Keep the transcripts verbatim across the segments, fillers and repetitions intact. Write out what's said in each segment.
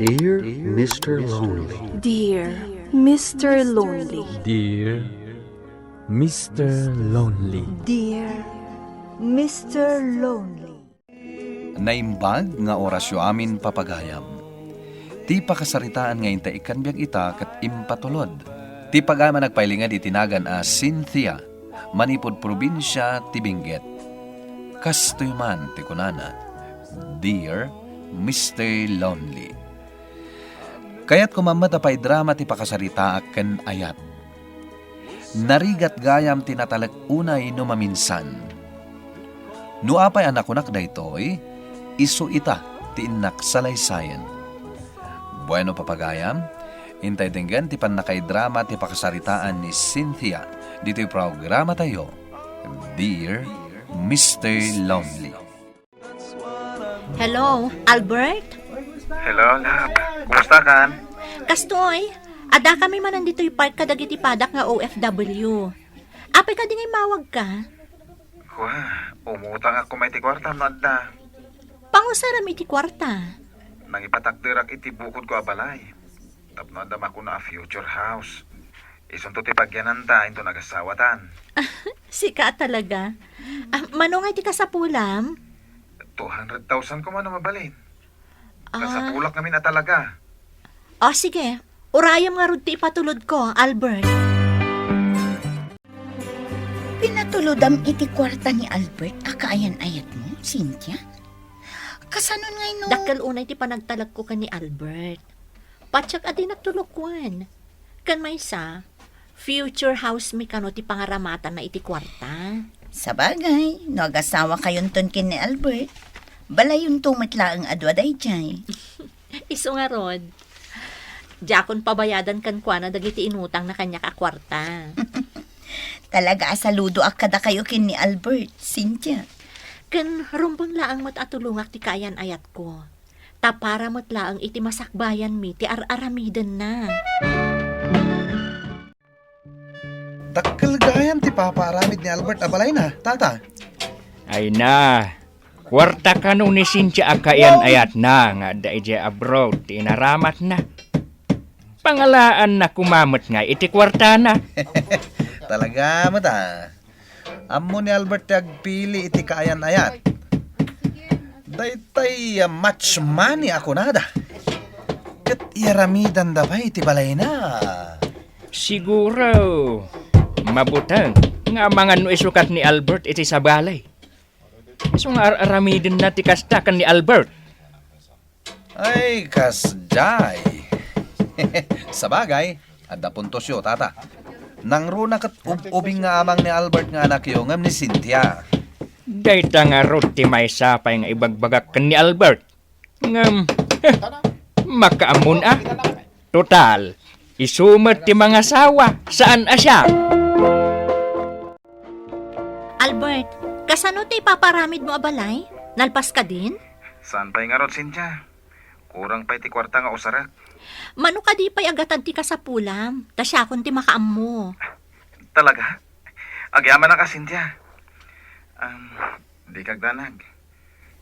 Dear Mister Lonely. Dear Mister Lonely. Dear Mister Lonely. Dear Mister Lonely. Naimbag nga orasyo amin, papagayam. Ti pakasaritaan nga inta ikkan biag ita ket impatulod. Ti pagayam a nagpailinged iti nagan a Cynthia, manipud probinsia ti Benguet. Kastoy man ti kunana, "Dear Mister Lonely." Kayatko man met a paidrama ti pakasaritaak ken ayat. Narigat gayam ti natalek unay no maminsan. No apay a nakunak daytoy, isu ita ti innak salaysayen. Bueno, papagayam, intay denggen ti pannakaidrama ti pakasaritaan ni Cynthia ditoy programatayo, Dear Mister Lonely. Hello, Albert? Hello, love. Kumusta kan? Kastoy, adda kami manen ditoy park kadagiti padak nga O F W. Apay kadi nga immawagka? Wa, umutangak koma iti kuartam no adda. Pangusaram iti kuarta? Nangipatakderak iti bukodko a balay. Tapno adda makuna a future house. Isunto ti pagyananta inton agasawatan. Sika a talaga. Ah, mano nga iti kasapulam? Two hundred thousand koma no mabalin. Ah. Kasapulak ngamin a talaga. O, sige. Urayam ngarud ti ipatulodko, Albert. Pinatulodam iti kuarta ni Albert a kaayan-ayatmo, Cynthia? Kasanon ngay no? Dakkel unay ti panagtalekko ken ni Albert. Patiek a dinak tulokuen. Ken maysa, future house mi kano ti pangaramatanna iti kuarta. Sabagay, no agasawakayonton ken ni Albert, balayonto met laeng a dua daydiay. Isu ngarud, diakon pabayadan kenkuana dagiti inutangna kaniak a kuarta. Talaga a saludoak kadakayo ken ni Albert, Cynthia. Ken rumbeng laeng met a tulongak ti kaayan-ayatko. Ta para met laeng iti masakbayanmi ti ar-aramidenna. Dakkel gayam ti papaaramid ni Albert a balayna, Tata. Ay na, kuarta kano ni Cynthia a kaayan-ayatna nga adda idiay abroad ti inaramatna. Pangalaanna koma met nga iti kuartana. Talaga met a. Ammo ni Albert ti agpili iti kaayan-ayat. Daytay, ah, much money a kunada. Ket iyaramidanda pay iti balayna. Siguro, mabuteng nga amangan no isukat ni Albert iti sabali. Isu nga ar-aramidenna ti kasta ken ni Albert. Ay, kasdiay. Sabagay, adda puntosyo, Tata. Nangruna ket ub-ubing nga amang ni Albert nga anakyo ngem ni Cynthia. Dayta ngarud ti maysa pay nga ibagbagak ken ni Albert. Ngem, makaammon a. Total, isu met ti mangasawa, saan a siak. Albert, kasano ti ipaparamidmo a balay? Nalpas kadin? Saan pay ngarud, Cynthia. Kurang pay ti kuarta nga usarek. Mano kadi pay a gatad ti kasapulam, ta siakon ti makaammo. Talaga? Agyamanak a, Cynthia. Um, di kagdanag.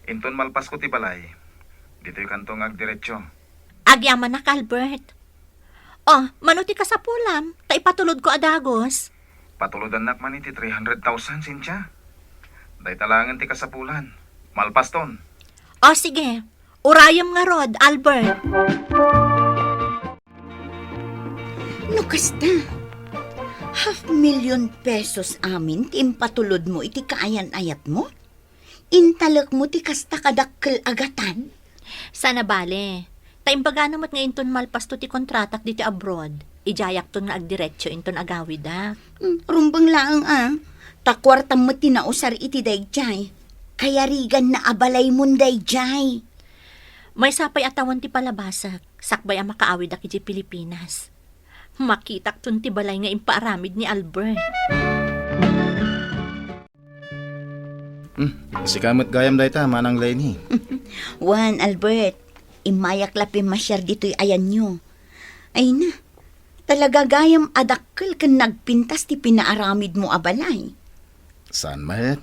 Inton malpasko ti balay, ditoy kanto nga agdiretso. Agyamanak, Albert. Oh, mano ti kasapulam, ta ipatulodko a dagus? Patulodannak man iti three hundred thousand, Cynthia. Dayta laengen ti kasapulan. Malpaston. Oh, sige. Urayem ngarud, Albert. No kasta, half million pesos amin ti impatulodmo iti kaayan-ayatmo? Intalekmo ti kasta kadakkel a gatad? Sana bale. Ta imbagana met nga inton malpasto ti kontratak ditoy abroad, idiayakton nga agdiretso inton agawidak. Hmm, rumbeng laeng a. Ta kuartam met ti nausar iti daydiay. Kayariganna a balaymon daydiay. Maysa pay a tawen ti palabasek, sakbay a makaawidak idiay Pilipinas. Makitakton ti balay nga impaaramid ni Albert. Hmm, sika met gayam dayta, Manang Lenny. Wen, Albert, immayak la pimmasiar ditoy ayanyo. Ay na, talaga gayam a dakkel ken nagpintas ti pinaaramidmo a balay. Saan met?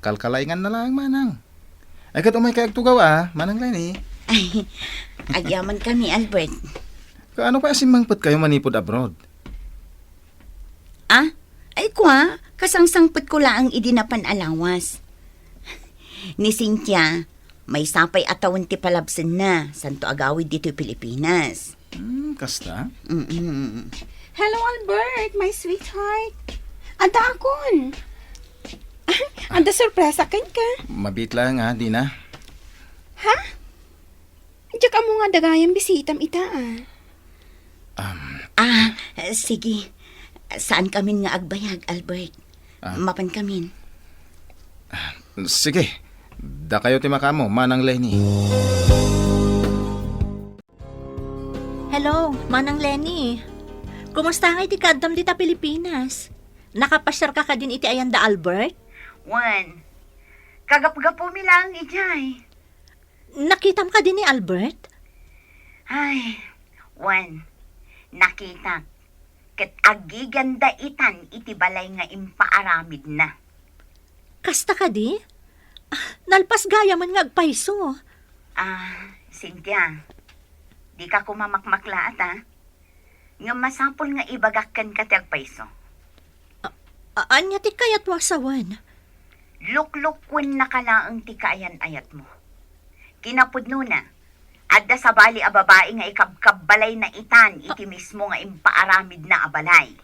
Kalkalainganna laeng, Manang. Ay, ket umaykay agtugaw a, Manang Lenny. Ay, agyamankami, Albert. Kaano pay a simmangpetkayo manipud abroad? Ah? Ay, kua, kasangsangpetko laeng idi napan a lawas. Ni Cynthia, maysa pay a tawen ti palabsenna, santo agawid ditoy Pilipinas. Hmm, kasta? Mm-mm. Hello, Albert, my sweetheart. Adda akon. Adda sorpresa kenka. Mabiit laeng, ha, Dina? Ha? Diak ammo nga adda gayam bisitam ita, ah. Um, Ah, sige. Saankamin nga agbayag, Albert. Ah. Mapankamin. Sige. Dakayo ti makaammo, Manang Lenny. Hello, Manang Lenny. Kumusta ngay ti kaaddam dita Pilipinas? Nakapasiarka kadin iti ayan da Albert? Wen, kagapgapumi laeng idiay. Nakitam kadi ni Albert? Ay, wen, nakitak. Ket agiganda itan iti balay nga impaaramidna. Kasta kadi? Ah, nalpas gayamen nga agpayso. Ah, Cynthia, dika koma makmaklaat, a. Ngem masapul nga ibagak kenka ti agpayso. A-, a-, ania ti kayatmo a sawen? Luklukuennaka laeng ti kaayan-ayatmo. Kinapudnona, adda sabali a babai nga ikabkabbalayna itan iti mismo nga impaaramidna a balay.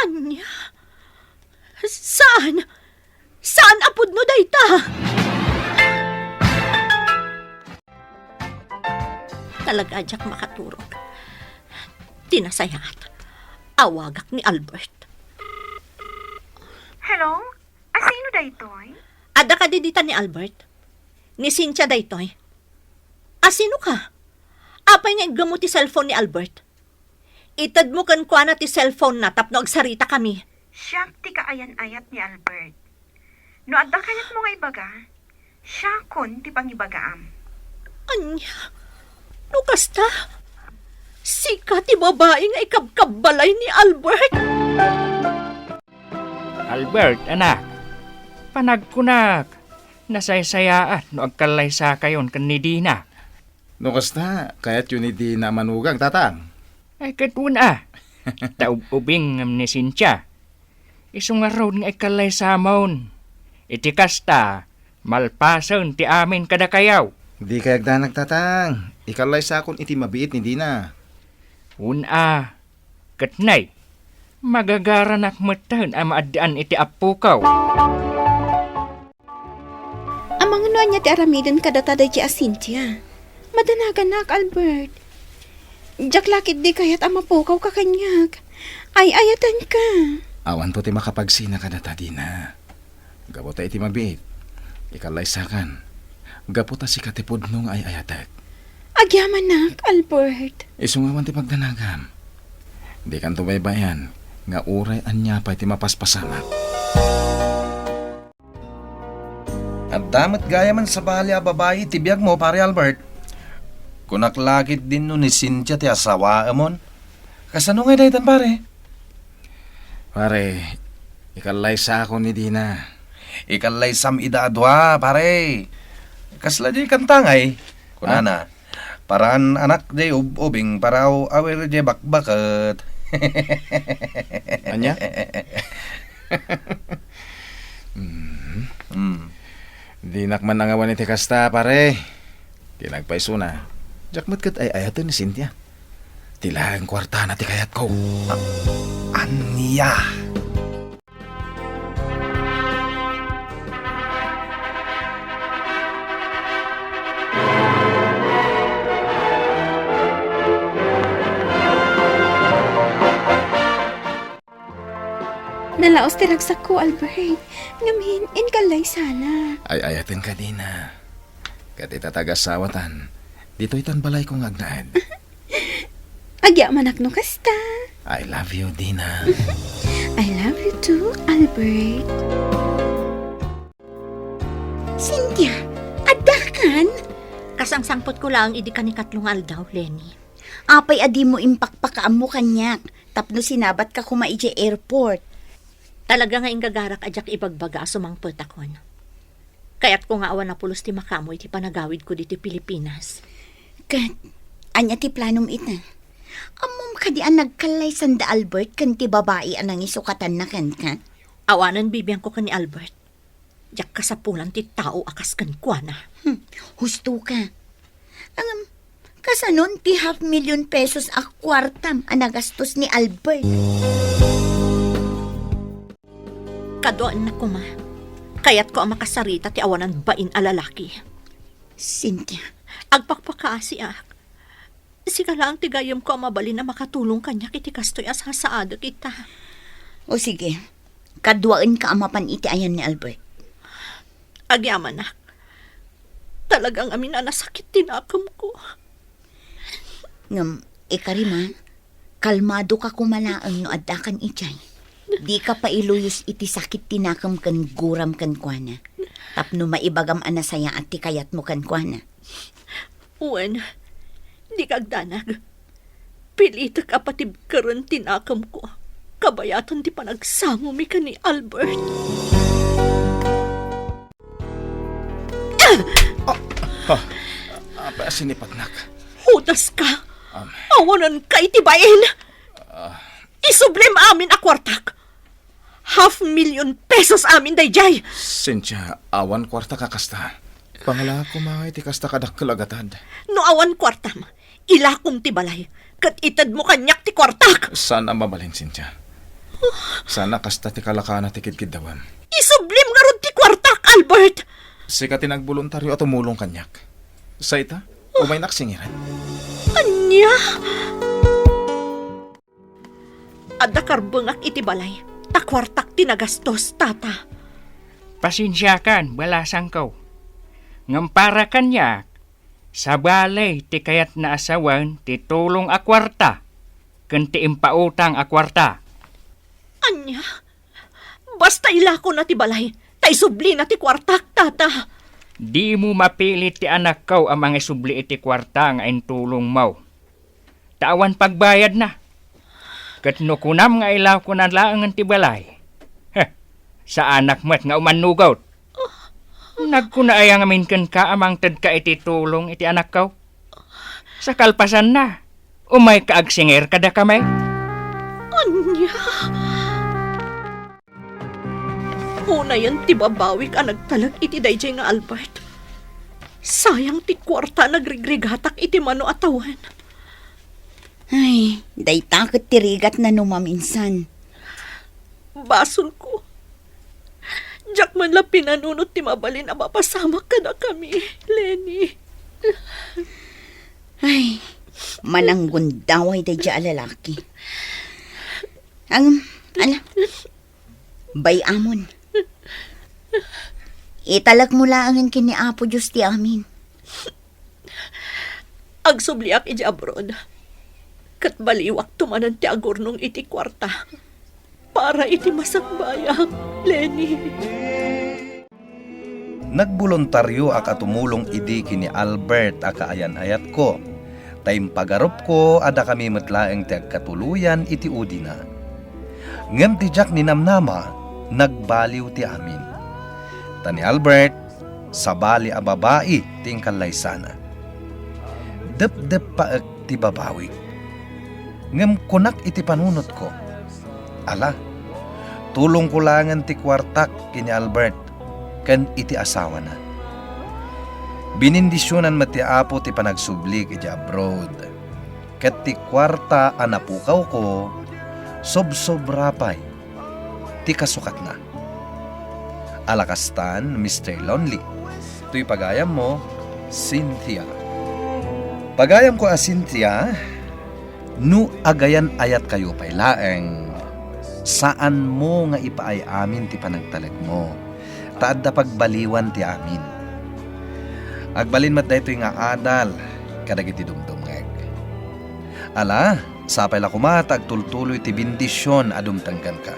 Ania? Saan? Saan a pudno dayta? Talaga diak makaturog. Ti nasayaat, awagak ni Albert. Hello? Asino daytoy? Adda kadi dita ni Albert? Ni Cynthia daytoy. Asino ka? Apay nga iggammo ti cellphone ni Albert? Itedmo kenkuana ti cellphone na tapno agsaritakami. Siak ti kaayan-ayat ni Albert. No adda kayatmo nga ibaga, siakon ti pangibagaam. Ania? No kasta, sika ti babai nga ikabkabbalay ni Albert? Albert, anak, panagkunak, nasaysayaat no agkallaysakayon ken ni Dina. No kasta, kayatyo ni Dina a manugang, tatang? Ay, ket wen a. Ta ub-ubing ngem ni Cynthia. Isu ngarud nga ikkallaysamon. Iti kasta, malpasen ti amin kadakayo. Dikay agdanag, tatang. Ikallaysakon iti mabiit ni Dina. Wen a, ket nay, magagaranak metten a maaddian iti appokaw. Amangan no ania ti aramiden kadata daydi a Cynthia. Madanaganak, Albert. Diak la ketdi kayat a mapukawka kaniak. Ay-ayatenka. Awanto ti makapagsina kadata, Dina. Gapu ta iti mabiit, ikallaysakan. Gapu ta sika ti pudno nga ay-ayatek. Agyamanak, Albert. Isu nga awan ti pagdanagam. Dikanto baybay-an nga uray ania pay ti mapaspasamak. Adda met gayamen sabali a babai iti biagmo, Pare Albert. Kunak la ketdin no ni Cynthia ti asawaemon. Kasano ngay daytan, pare? Pare, ikallaysakon ni Dina. Ikallaysam ida a dua, pare. Kasla diay kanta ngay? Kunana, "Paraan anak diay ub-ubing, para aw-, awir diay bakbaket." Ania? Mm. Mm. Dinak man nangawan iti kasta, pare. Kinagpaysona, diak met ket ay-ayaten ni Cynthia. Ti laeng kuartana ti kayatko. A-, ania? Nalaos ti ragsakko, Albert. Ngamin, inkallaysana. Ay-ayatenka, Dina. Ket ita ti agasawatan, ditoy tan balayko nga agnaed. Agyamanak no kasta. I love you, Dina. I love you too, Albert. Cynthia, addakan? Kasangsangpetko laeng idi kanikatlo nga aldaw, Lenny. Apay a dimo impakpakaammo kaniak tapno sinabatka koma idiay airport? Talaga nga inggagarak a diak ibagbaga a sumangpetakon. Kayatko nga awan a pulos ti makaammo iti panagawidko ditoy Pilipinas. Ket, ania ti planom ita? Ammom kadi a nagkallaysan da Albert ken ti babai a nangisukatanna kenka? Awanen bibiangko ken ni Albert. Diak kasapulan ti tao a kas kenkuana. Hmm, husto ka. Ngem, kasanon ti half million pesos a kuartam a nagastos ni Albert? Kaduaennak koma. Kayatko a makasarita ti awanan bain a lalaki. Cynthia. Agpakpakaasiak. Sika laeng ti gayyemko a mabalin a makatulong kaniak iti kastoy a sasaadek ita. O sige, kaduaenka a mapan iti ayan ni Albert. Agyamanak. Talaga ngamin a nasakit ti nakemko. Ngem, ikarima, kalmadoka koma laeng no addakan idiay. Dika pailuyos iti sakit ti nakem ken guram kenkuana. Tapno maibagam a nasayaat ti kayatmo kenkuana. Wen, dika agdanag. Pilitek a patibkeren ti nakemko. Kabayatan ti panagsangomi ken ni Albert. Ah, ah, apay a sinipatnak? Hudaska! Am. Awananka iti bain! Ah. Isublim amin a kuartak! Half million pesos amin daydiay! Cynthia, awan kuarta a kasta. Pangalaak koma iti kasta kadakkel a gatad. No awan kuartam, ilakom ti balay, ket itedmo kaniak ti kuartak! Saan a mabalin, Cynthia. Saan a kasta ti kalakaana ti kidkiddawem. Isublim ngarud ti kuartak, Albert! Sika ti nagboluntario a tumulong kaniak. Sa ita, umaynak singiran. Ania? Adda karbengak iti balay, ta kuartak ti nagastos, Tata. Pasensiakan, balasangko. Ngem para kaniak, sabali ti kayatna a sawen ti tulong a kuarta ken ti impautang a kuarta. Ania? Basta ilakona ti balay, ta isublina ti kuartak, Tata. Dimo mapili ti anakko a mangisubli iti kuarta nga intulongmo. Ta awan pagbayadna. Ket no kunam nga ilakona laengen ti balay, heh, saanak met nga umannugot. Nagkuna aya ngamin kenka a mangtedka iti tulong iti anakko? Sa kalpasanna, umayka agsingir kadakami? Ania? Unayen ti babawik a nagtalek iti daydiay nga Albert. Sayang ti kuarta a nagrigrigatak iti mano a tawen. Ay, dayta ket ti rigatna no maminsan. Basolko. Diak man la pinanunot ti mabalin a mapasamak kadakami, Leni. Ay, mananggundaway daydiay a lalaki. Ang, ala, bay-amon. Italekmo laengen ken ni Apo Dios ti amin. Agsubliak iti abroad. Ket baliwakto manen ti agurnong iti kuarta para iti masakbayak, Leni. Nagboluntarioak a tumulong idi ken ni Albert a kaayan-ayatko, ta impagarupko a dakami met laeng ti agkatuloyan iti udina. Ngem ti diak ninamnama, nagbaliw ti amin. Ta ni Albert, sabali a babai ti inkallaysana. Depdeppaek ti babawik. Ngem kunak iti panunotko, "Ala, tulongko laengen ti kuartak ken ni Albert ken iti asawana." Binindisionan met ti Apo ti panagsublik iti abroad, ket ti kuarta a napukawko, sobsobra pay ti kasukatna. Ala kastan, Mister Lonely. Toy pagayammo, Cynthia. Pagayamko a Cynthia, no agayan-ayatkayo pay laeng, saanmo nga ipaay amin ti panagtalekmo, ta adda pagbaliwan ti amin. Agbalin met daytoy nga adal kadagiti dumdumngeg. Ala, sapay la koma ta agtultuloy ti bendision a dumteng kenka.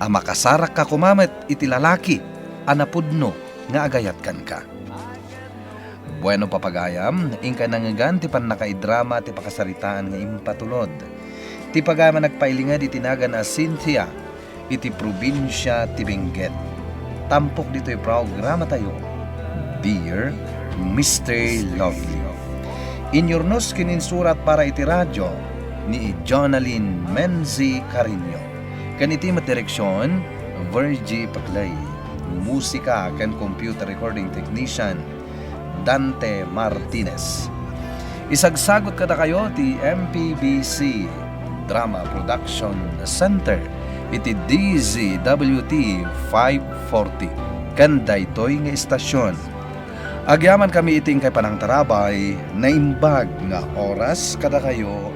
A makasarakka koma met iti lalaki a napudno nga agayat kenka. Bueno, papagayam, inkay nangngegan ti pannakaidrama ti pakasaritaan nga impatulod. Ti pagayam a nagpailinged iti nagan a Cynthia, iti probinsia ti Benguet. tampok ditoy programatayo, Dear Mister Lovely. Inyurnos ken insurat para iti radio ni Jonalyn Menzi Carreño. Ken iti met direksion, Virgie Paclay. Musika ken computer recording technician, Dante Martinez. Isagsagut kadakayo ti M P B C Drama Production Center iti D Z W T five forty ken daytoy nga istasyon. Agyamankami iti inkay panangtarabay, naimbag nga oras kadakayo.